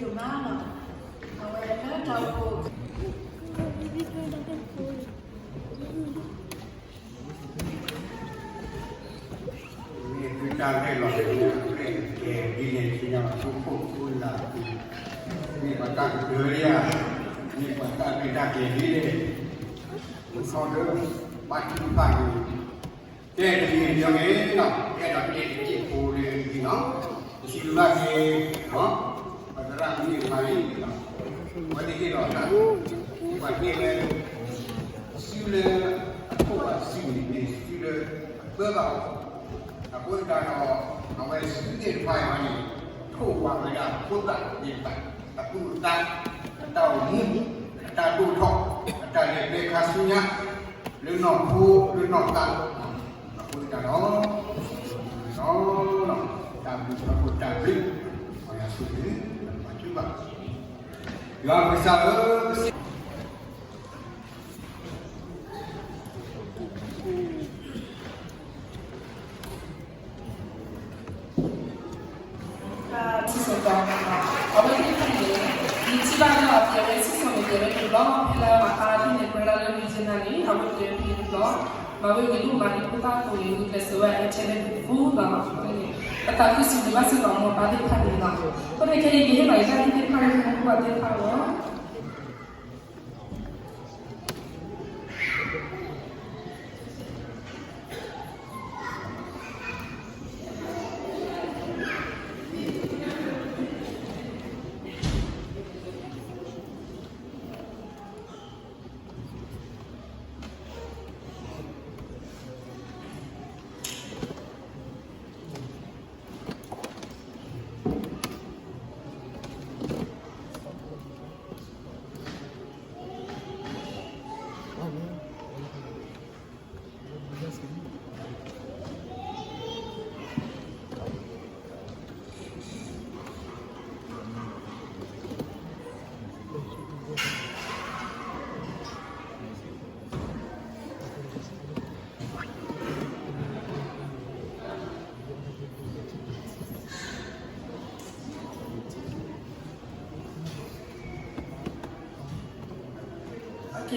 ယိၤမးနီၤ, အဝဲလၢတၢ်အိၣ်ဖှိၣ် မ့ၢ်သုတၢ်ရဲၣ်လီၤန့ၣ် အရဲၣ်ကဲဒ်လဲၣ် ဆူညါဘၣ် သုခိၣ်သုလၢ်သု, မ့ၢ်ပှၤတၢ်ကတၢၢ်လံဧါ, မ့ၢ်ပှၤတၢ်ရဲၣ်တၢ်ကျဲၤဒ်လဲၣ်, မုၢ်ထီၣ်ဒၢ ဘၣ်ထုကဖၣ်န့ၣ် ကဲတမံၤညီန့ၣ်နီၤ, ကဲဒီးကဲတက့ၢ်ဖိလၢလံနီၤ, ပစံးဘျုးဘၣ်က့ၤ ပသရၣ်မုၣ်မၤလံနီၤ, အဝဲသ့ၣ်ဟ့ၣ်လီၤတၢ်, ပှၤန့ၢ်ဝဲ စုလၢအထိၣ်ဘၣ်စုန့ၣ် မ့ၢ်စုလၢအပၢဘၣ်အီၤ, အဃိသတးဒီး အဝဲစုသ့ၣ်တဖၣ်အံၤန့ၣ် ထိၣ်ဝးဝဲဒၣ်ဖိသၣ်သ့ၣ်တဖၣ် အသူၣ်အသး, အတၢ်အိၣ်မူ, အတၢ်ဒိၣ်ထီၣ်, အတၢ်လဲၤကျဲခါဆူညါ လၢနီၢ်ခိလၢနီၢ်သး, အဃိသတးဒီး ဒီး တၢ်ဘျုးဖးဒိၣ်တၢ်ဘျုး, ပှၤယွၤဆိၣ်ဂ့ၤ, ပှၤကဘၣ်, ယွၤကစၢ်ဧၢ, ထံၣ်စိၤတီၤ, အဝဲသ့ၣ်တဖၣ်န့ၣ် ယထံၣ်ဘၣ်လၢအပျဲဝဲထံၣ်စိၤန့ၣ် ပျဲဝဲတဘျီ ဖဲလၢမၤသးဒ်န့ၣ် ပဝဲဒၣ်လၢ region န့ၣ် အဝဲပျဲဝဲဖဲန့ၣ်တဘျီ, မၤဝဲဂ့ၤဒိၣ်မးလၢဖိသၣ်အသိးန့ၣ် ဂုာ်ကျဲးစၢးဝဲအထဲလဲၣ်ဒိၣ်ဖူနီၤ, အဃိန့ၣ် ပသးခုစံးဘျုးဘၣ်စ့ၢ်ကီးမိၢ်ပၢ်သ့ၣ်တဖၣ်န့ၣ်လီၤ. အဃိန့ၣ် ခဲအံၤကဟ့ၣ်လီၤယတၢ်ဟ့ၣ်သ့ၣ်တဖၣ်လၢဖိမုၣ်ဖိခွါသ့ၣ်တဖၣ်လီၤ.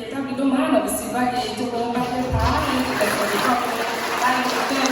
တၢ်ဘျုးဒိၣ်မးနီၤ, ပစံးဘျုးဘၣ်က့ၤ ကၠိဖိဘၣ်သ့ၣ်တဖၣ် လၢကစၢ်ယွၤတၢ်